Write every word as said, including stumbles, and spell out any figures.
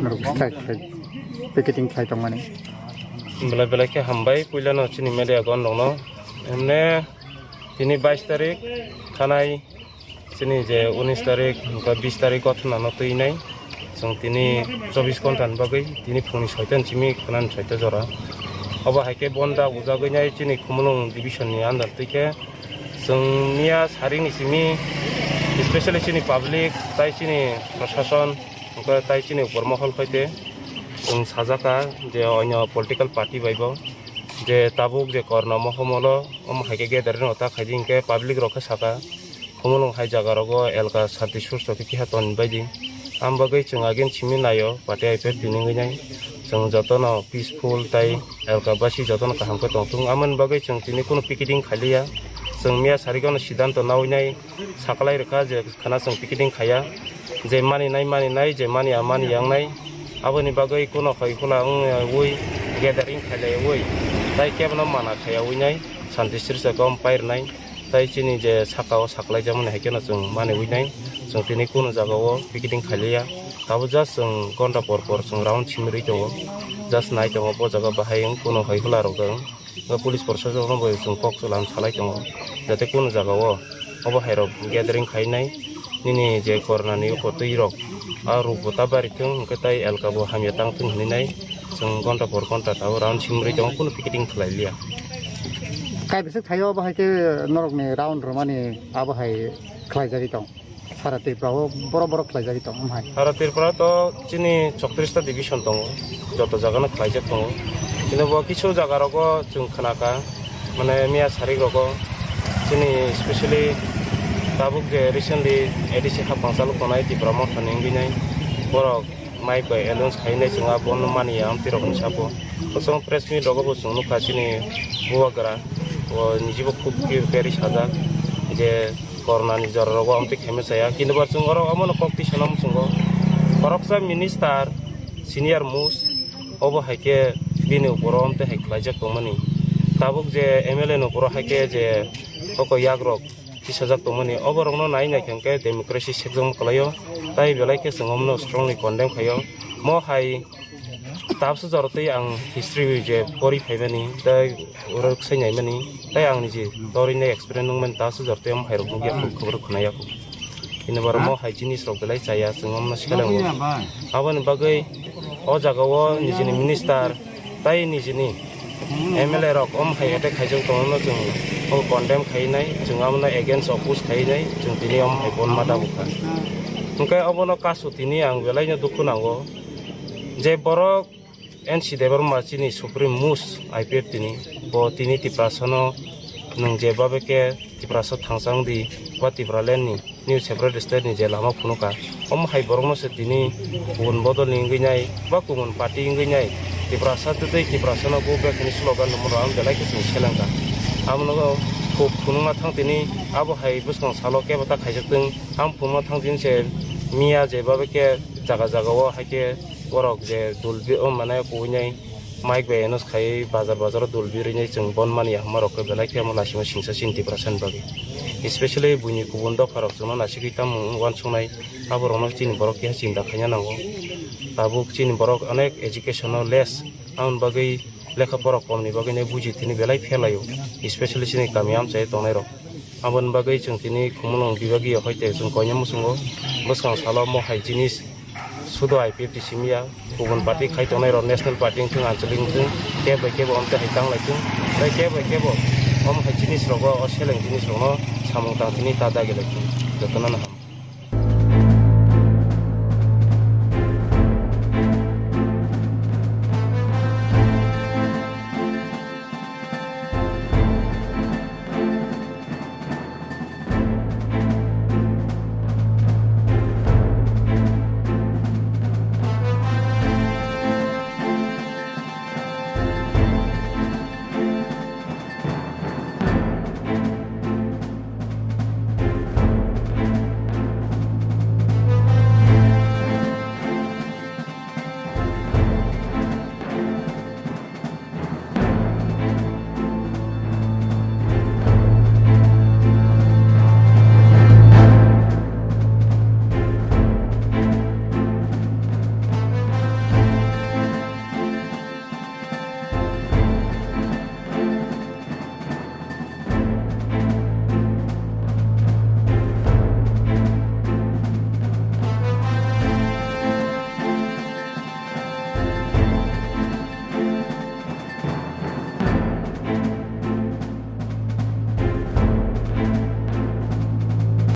Strike khlai, picketing khlai tongmani. Belai belai khe hambai puilano chini media gon rokno. Emne tini bais tarik thanai chini je unis tarik hwnkhe bis tarik gothonano twinai. Chwng tini chobbish ghonta ni bagwi tini phungni soita ni simi kwnani soita jora. Obo hai khe bonda ujagwi nai chini Khumulwng division ni under twi khe chwng miya saring ni simi, specially chini public tai chini prosason, hwnkhe tai chini upor mohol hoite chwng sajaka je onyo political party bai bo je tabuk je korna mohomolo omo hai khe gathering rok ta khaidi hwnkhe public rok khe saka Khumulwng hai jaga rogo elka santi surso khe keha toni baidi. Am bagwi chwng agin simi naio party I P F T ni wngwi nai. Chwng jotono peaceful tai elka basi jotono kaham khe tongthung. Amoni bagwi chwng tini kunu picketing khailiya. Chwng miya sarigano siddhanto naui nai saklai rwkha je khana chwng picketing khaiya. Je maninai maninai, je maniya maniya wngnai. Aboni bagwi kunu hoi hula wngwi gathering khailaiwi tai kebono mana khaiyaui nai santi sirsa kom pairwnai. Tai chini je saka o saklaijakmani hai kheno chwng maniwi nai. Chwng tini kunu jaga o picketing khailiya. Tabuk just chwng gonta por por chwng round simi rwi tongo. Just nai tongo bo jaga bahai wng kunu hoi hula rok wng. Police proshasok no bo chwng kok chwlam salai tongo. Jate kunu jaga o obo hai rok gathering khainai. Nini je kornani uko twi rok a ruk bo ta bari thung hwnkhe tai elka bo hamya tang thung hinwi nai. Chwng gonta por gonta tabuk round simi rwi tongo kunu picketing khlai liya. Kai bwswk thaio abo hai khe norokni round rwmani abo hai khlaijagwi tong? Sara Tripura o borok borok khlaijagwi tong, omo hai? Sara Tripura to chini choktrista division tongo, joto jagano khlaijak tongo. Kino bo kisu jaga rogo chwng khnaka, mane miya sarik rogo chini specially tabuk je recently A D C hapang chaluk tongnai Tipra Motha ni wngwi nai borok Mike bai announce khainai chwng abono maniya amtwi rokni sabo. Kosong press meet rogo bo chwng nukha chini bubagra bo nijibo khub peri sajak je korona ni jora rogo amtwi khaima chaya. Kintu bo chwng oro omono kok twi sanam chwngo khoroksa minister senior most obo hai khe bini uporo amtwi hai khlaijak tongmani. Tabuk je M L A ni uporo hai khe je hoko yak rok tisajak tongmani, oborokno nai naikha hwnkhe democracy sekjakma kwlaio, tai belai khe chwng omono strongly condemn khaio. Mo hai tabsa jorotwi ang history je pori phaimani, tai oro sai naimani, tai ang niji torina experience nungmani tabsa jorotwi omo hairok nukya, khobor khwnaya. Hini boro mo hai jinis rok belai chaya, chwng omono swkang. Aboni bagwi o jaga o nijini minister tai nijini M L A rok om hai attack khaijak tongmano chwng o condemn khainai, chwng abono against oppose khainai, chwng tini om hai bon mata bukha. Hwnkhe obono kasu tini ang belaino dukhu nango je borok N C Debbarma chini supreme most I P F T ni bo tini Tiprasano nwng je babe khe Tiprasa thangchang di ba Tipraland ni new separate state ni je lama phunukha, omo hai borokno se tini kubun bodol ni wngwi nai ba kubun party wngwi nai Tiprasa twtwi Tiprasano go back hwnwi slogan rwmano ang belai khe chwng selengkha. Abono khub phunukna thang tini abo hai bwskang salo kebo ta khaijak twng, ang phunukna thang tini se miya je babe khe jaga jaga o hai khe borok je dulbi o mane kubui nai Mike bai announce khai bazar bazar o dul birwi nai chwng bon mani ya hwnma rok khe belai khe omo laisima singsa chini Tiprasa ni bagwi, especially buini kubun dopha rok chwngno naisigwi tamo wng uansuknai, abo rokno chini borok keha chinta khaina nango. Tabuk chini borok onek education o less, aboni bagwi lekha pora kom ni bagwi nai buji tini belai fail laio, especially chini kami amchai tongnai rok. Aboni bagwi chwng tini Khumulwng bibagiya hoite chwng koinai muchungo bwskang salo mo hai jinis sudo I P F T simi ya, kubun party khai tongnai rok national party wngthung, anchalik wngthung, kebo bai kebo omte hai tang lai thung, tei kebo bai kebo omo hai jinis rogo o seleng jinis rokno samung tang tini ta dagi lai thung, jotono no.